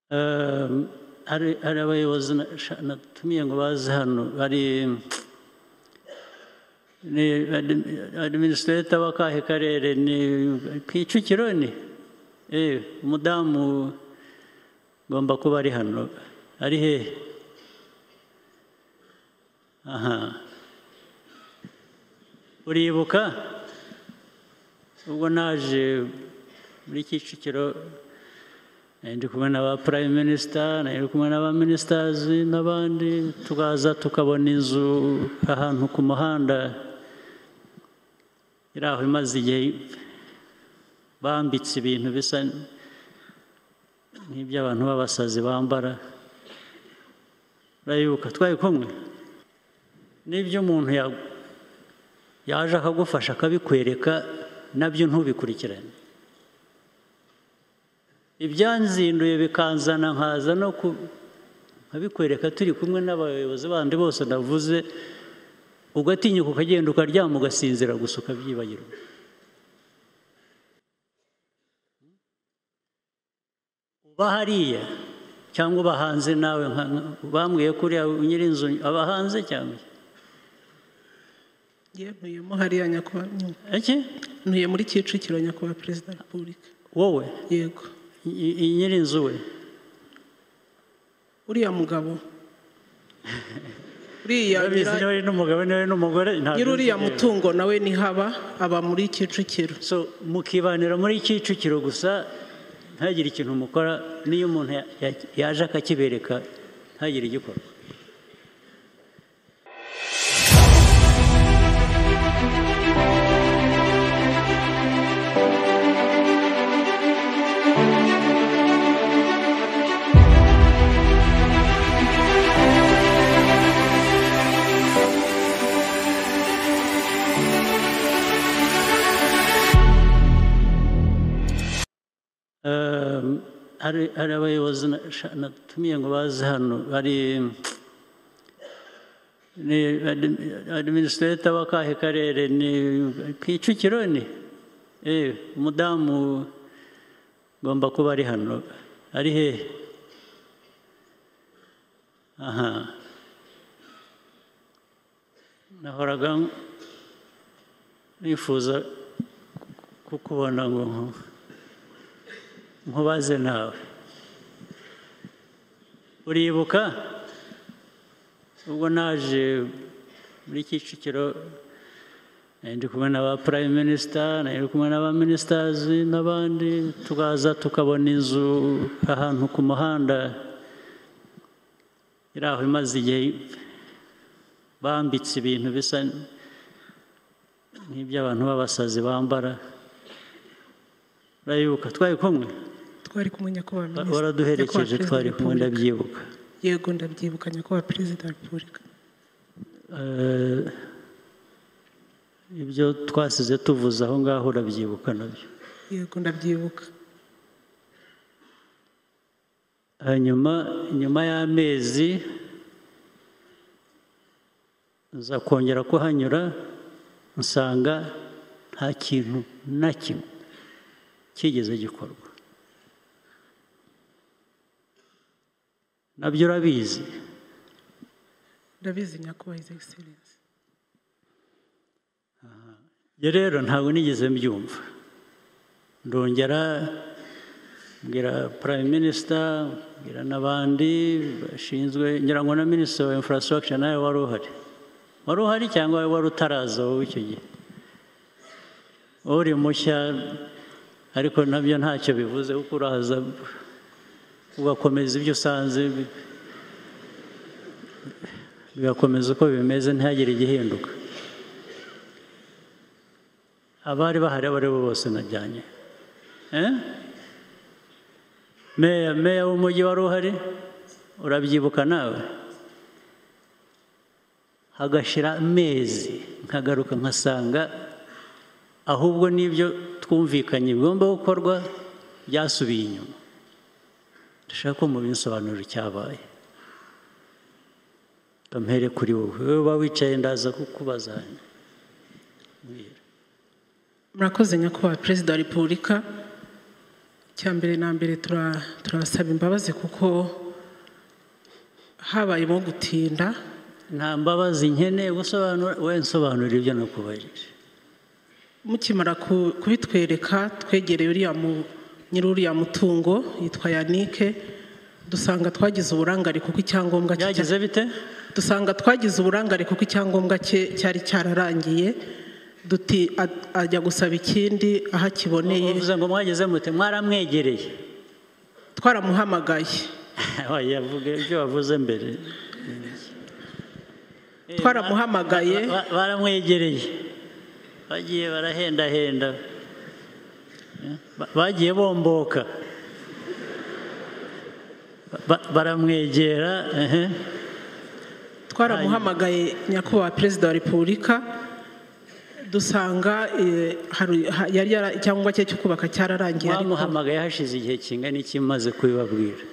Hari abayobozi natumiye ngo baze hano, bari ni administrator w'akahe karere, ni Kicukiro, ni umudamu ngomba kuba ari hano, ari hehe? Aha, uribuka ubwo naje muri Kicukiro ndi kumwe na ba Prime Minister, ndi kumwe n'aba ministers n'abandi, tukaza tukabona inzu ahantu ku muhanda iri aho imaze igihe bambitse ibintu bisa nk'iby'abantu b'abasazi bambara. Urayibuka twari kumwe? N'ibyo umuntu yaje akagufasha akabikwereka nabyo ntubikurikirane. Ibyanzinduye bikanzana nkaza no nkabikwereka turi kumwe n'abayobozi bandi bose navuze, ugatinyuka ukagenda ukaryama ugasinzira gusa ukabyibagirwa. Uba hariya cyangwa uba hanze nawe, bambwiye ko uriya nyir'inzu aba hanze cyangwa? Ntuyemo hariya nyakubahwa. Iki? Ntuye muri Kicukiro nyakubahwa Perezida wa Repubulika. Wowe? Yego. Nyir'inzu we? Uriya mugabo. Uriya n'umugabo niwe n'umugore, nyiri uriya mutungo nawe ni haba aba muri Kicukiro. So mukibanira muri Kicukiro gusa, ntagire ikintu mukora, niyo umuntu yaje akakibereka ntagire igikorwa. Hari abayobozi natumiye ngo baze hano, bari ni administrator w'akahe karere, ni Kicukiro, ni umudamu ngomba kuba ari hano, ari hehe? Aha, nahoraga nifuza kukubona ngo nkubaze nawe. Uribuka ubwo naje muri Kicukiro ndi kumwe na ba Prime Minister, ndi kumwe n'aba ministers n'abandi, tukaza tukabona inzu ahantu ku muhanda iri aho imaze igihe bambitse ibintu bisa nk'iby'abantu b'abasazi bambara. Urayibuka twari kumwe? Twari kumwe nyakubahwa Minisitiri. Waraduherekeje twari kumwe, ndabyibuka. Yego ndabyibuka nyakubahwa Perezida wa Repubulika. Ibyo twasize tuvuze aho ngaho urabyibuka nabyo? Yego ndabyibuka. Hanyuma nyuma y'amezi nza kongera kuhanyura nsanga nta kintu na kimwe kigeze gikorwa. Nabyo urabizi? Ndabizi nyakubahwa His Excellency. Rero ntabwo nigeze mbyumva, ndongera mbwira Prime Minister, mbwira n'abandi bashinzwe, ngira ngo na Minister wa Infrastructure nawe wari uhari. Wari uhari cyangwa wari utaraza wowe icyo gihe? Uri mushya, ariko nabyo ntacyo bivuze kuko uraza ugakomeza ibyo usanze bigakomeza uko bimeze ntihagire igihinduka. Abari bahari abo ari bo bose najyanye. Meya w'umujyi wari uhari, urabyibuka nawe? Hagashira amezi nkagaruka nkasanga ahubwo n'ibyo twumvikanye bigomba gukorwa byasubiye inyuma. Ndashaka ko mubinsobanurira icyabaye. Kampere kuri wowe, wowe uba wicaye ndaza kukubaza. Murakoze nyakubahwa Perezida wa Repubulika. Icya mbere na mbere turabasaba imbabazi kuko habayemo gutinda. Nta mbabazi nkeneye gusobanura, we nsobanura ibyo nakubajije. Mukimara kubitwereka twegereye uriya nyiri uriya mutungo yitwa Yannick, dusanga twagize uburangare kuko icyangombwa cye byagize bite? Dusanga twagize uburangare kuko icyangombwa cye cyari cyararangiye, duti ajya gusaba ikindi aho akiboneye. Uvuze ngo mwageze mute? Mwaramwegereye? Twaramuhamagaye. Yavuga ibyo wavuze mbere. Twaramuhamagaye. Baramwegereye, bagiye barahendahenda, bagiye bomboka, baramwegera. Twaramuhamagaye nyakubahwa Perezida wa Repubulika, dusanga yari icyangombwa cye cyo kubaka cyararangiye. Mwamuhamagaye hashize igihe kingana iki maze kubibabwira?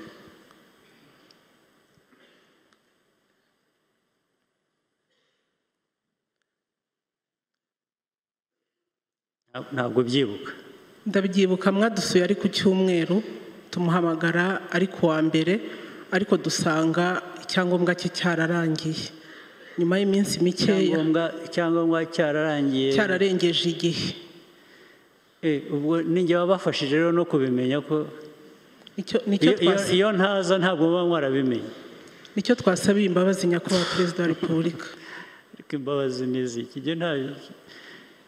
Ntabwo byibuka. Ndabyibuka, mwadusuye ari ku cyumweru, tumuhamagara ari ku wa mbere, ariko dusanga icyangombwa cye cyararangiye nyuma y'iminsi mikeya. Icyangombwa cyararangiye, cyararengeje igihe. Ubwo ninjye wabafashije rero no kubimenya ko iyo ntaza ntabwo muba mwarabimenye. Nicyo twasabiye imbabazi nyakubahwa Perezida wa Repubulika. Ariko imbabazi ni iziki?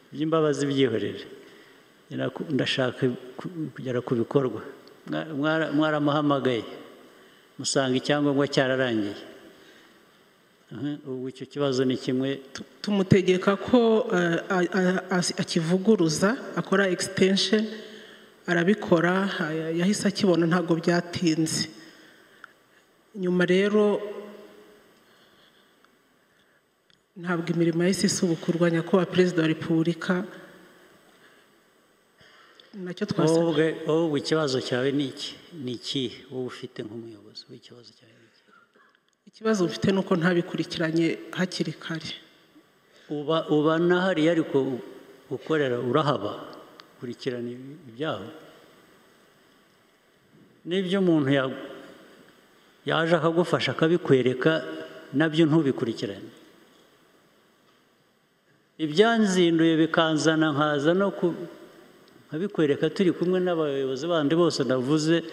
Iby'imbabazi byihorere, ndashaka kugera ku bikorwa. Mwaramuhamagaye musanga icyangombwa cyararangiye, ubu icyo kibazo ni kimwe. Tumutegeka ko akivuguruza, akora extension, arabikora, yahise akibona, ntabwo byatinze. Nyuma rero ntabwo imirimo yahise isubukurwa nyakubahwa Perezida wa Repubulika. Nacyo twasabye. Wowe ikibazo cyawe ni iki? Ni ikihe wowe ufite nk'umuyobozi? Ikibazo cyawe ni iki? Ikibazo mfite nuko ntabikurikiranye hakiri kare. Uba na hariya ariko ukorera, urahaba kurikirana ibyaho n'ibyo umuntu yaje akagufasha akabikwereka, nabyo ntubikurikirane. Ibyanzinduye bikanzana nkaza no nkabikwereka turi kumwe n'abayobozi bandi bose navuze,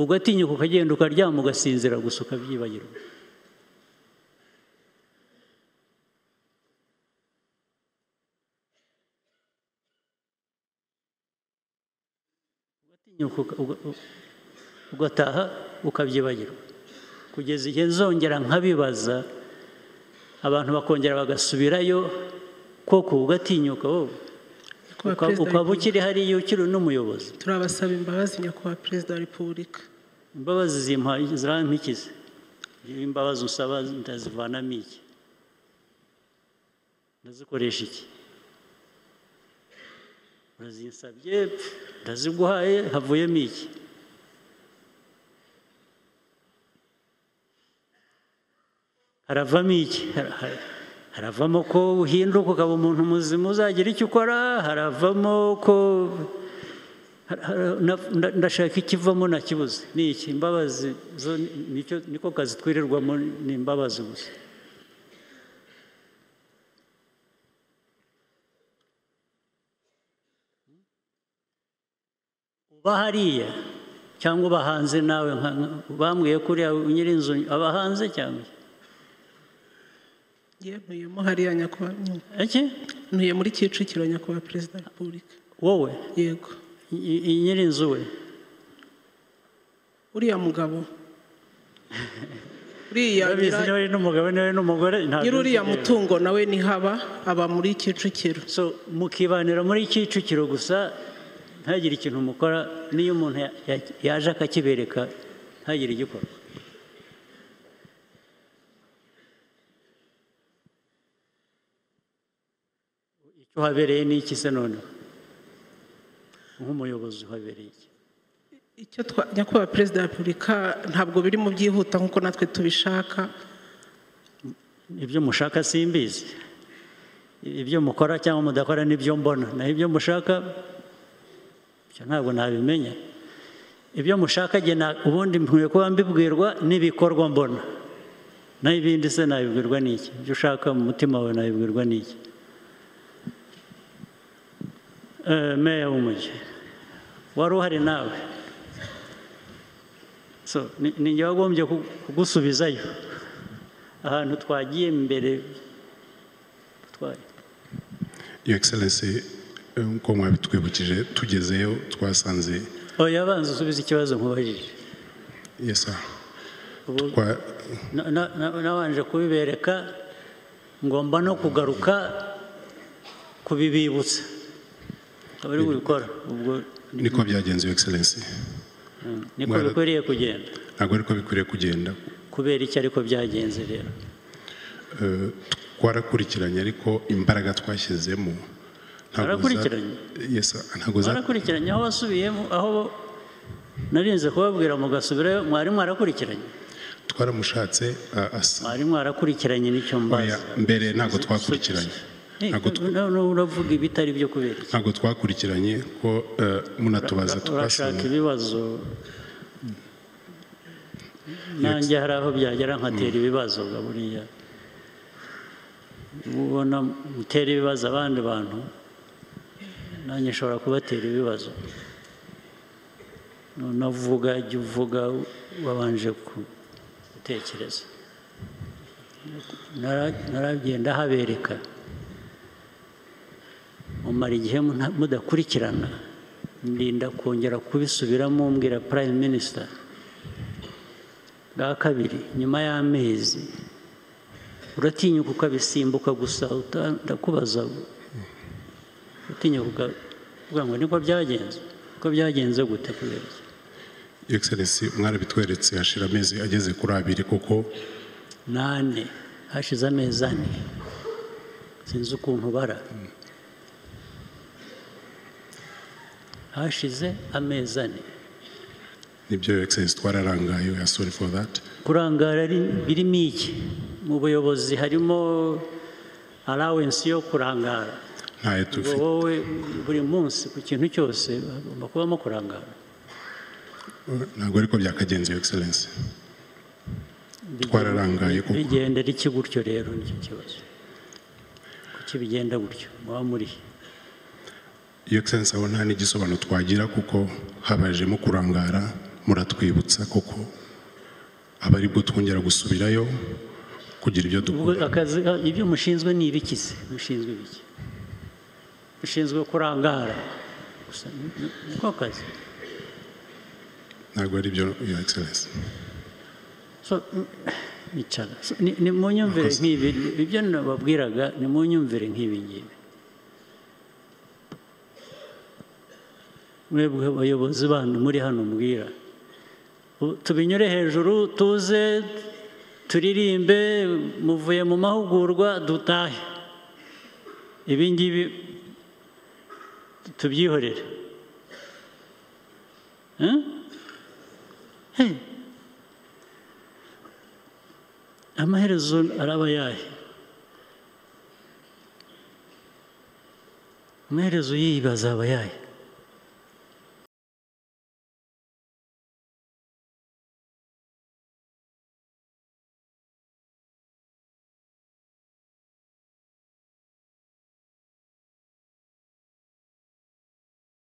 ugatinyuka ukagenda ukaryama ugasinzira gusa ukabyibagirwa. Ugatinyuka ugataha ukabyibagirwa kugeza igihe nzongera nkabibaza, abantu bakongera bagasubirayo koko, ugatinyuka wowe ukaba ukiri hariya ukiri n'umuyobozi. Turabasaba imbabazi nyakubahwa Perezida wa Repubulika. Imbabazi zirampikize. Imbabazi usaba ndazivanamo iki? Ndazikoresha iki? Urazinsabye ndaziguhaye, havuyemo iki? Haravamo iki? Haravamo ko uhinduka ukaba umuntu muzima uzagira icyo ukora, haravamo ko ndashaka ikivamo nakibuze. Ni iki? Imbabazi zo niko kazi twirirwamo, ni imbabazi gusa. Uba hariya cyangwa uba hanze nawe, bambwiye ko uriya nyir'inzu aba hanze cyangwa? Ntuyemo hariya nyakubahwa. Iki? Ntuye muri Kicukiro nyakubahwa Perezida wa Repubulika. Wowe? Yego. Nyir'inzu we? Uriya mugabo. Uriya nyiri uriya mutungo nawe nihaba, aba muri Kicukiro. So mukibanira muri Kicukiro gusa, ntagire ikintu mukora, n'iyo umuntu yaje akakibereka ntagire igikorwa. Icyo uhabereye ni iki se noneho? Nk'umuyobozi uhabereye iki? Icyo nyakubahwa Perezida wa Repubulika, ntabwo biri mu byihuta nk'uko natwe tubishaka. Ibyo mushaka simbizi, ibyo mukora cyangwa mudakora nibyo mbona, naho ibyo mushaka ibyo ntabwo nabimenya. Ibyo mushaka jye ubundi nkwiye kuba mbibwirwa n'ibikorwa mbona. Naho ibindi se nabibwirwa n'iki? Ibyo ushaka mu mutima wawe nabibwirwa n'iki? Meya w'umujyi wari uhari nawe, so ni njye wagombye kugusubizayo ahantu twagiye mbere twari. Your Excellency, nkuko mwabitwibukije, tugezeyo twasanze Oya, banza usubize ikibazo nkubajije. Yes sir. Nabanje kubibereka, ngomba no kugaruka kubibibutsa. Abari kubikora ubwo. Niko byagenze, Your Excellency. Niko bikwiriye kugenda? Ntabwo ariko bikwiriye kugenda. Kubera iki ariko byagenze rero? Twarakurikiranye, ariko imbaraga twashyizemo Twarakurikiranye? Yes sir, ntabwo Twarakurikiranye aho wasubiyemo, aho narinze kubabwira mugasubirayo, mwari mwarakurikiranye? Twaramushatse asa. Mwari mwarakurikiranye nicyo mbaza. Mbere ntabwo twakurikiranye. Uravuga ibitari byo kubera iki? Ntabwo twakurikiranye ko munatubaza twasanga ibibazo. Nanjye hari aho byagera nkatera ibibazo buriya. Ubona mutera ibibazo abandi bantu, nanjye nshobora kubatera ibibazo. Navuga jya uvuga wabanje gutekereza. Naragenda habereka. Mumara igihe mudakurikirana, ndinda kongera kubisubiramo mbwira Prime Minister bwa kabiri nyuma y'amezi. Uratinyuka ukabisimbuka gusa, ndakubaza, utinyuka ukavuga ngo niko byagenze? Ko byagenze gute kubera iki? Your Excellency, mwarabitweretse hashira amezi ageze kuri 2 kuko 4, hashize amezi 4. Sinzi ukuntu bara. Hashize amezi 4. Nibyo, Your Excellency, twararangaye. We are sorry for that. Kurangara birimo iki? Mu buyobozi harimo allowance yo kurangara. Ntayo tufite. Wowe buri munsi ku kintu cyose bagomba kubamo kurangara. Ntabwo ariko byakagenze, Your Excellency. Twararangaye kuko bigendera iki gutyo rero nicyo kibazo. Kuki bigenda gutyo? Muba muri Your Excellency, aho nta n'igisobanuro twagira kuko habajemo kurangara, muratwibutsa koko aba aribwo twongera gusubirayo kugira ibyo dukora. Akazi ibyo mushinzwe ni ibiki se? Mushinzwe ibiki? Mushinzwe kurangara gusa niko kazi? Ntabwo ari byo, Your Excellency. So icara. Ni munyumvire nk'ibi ibyo nababwiraga, ni munyumvire nk'ibi ngibi. Mwebwe abayobozi bandi muri hano mbwira, tubinyure hejuru, tuze turirimbe, muvuye mu mahugurwa dutahe, ibi ngibi tubyihorere. Amaherezo araba yahe? Amaherezo y'ibi azaba yahe?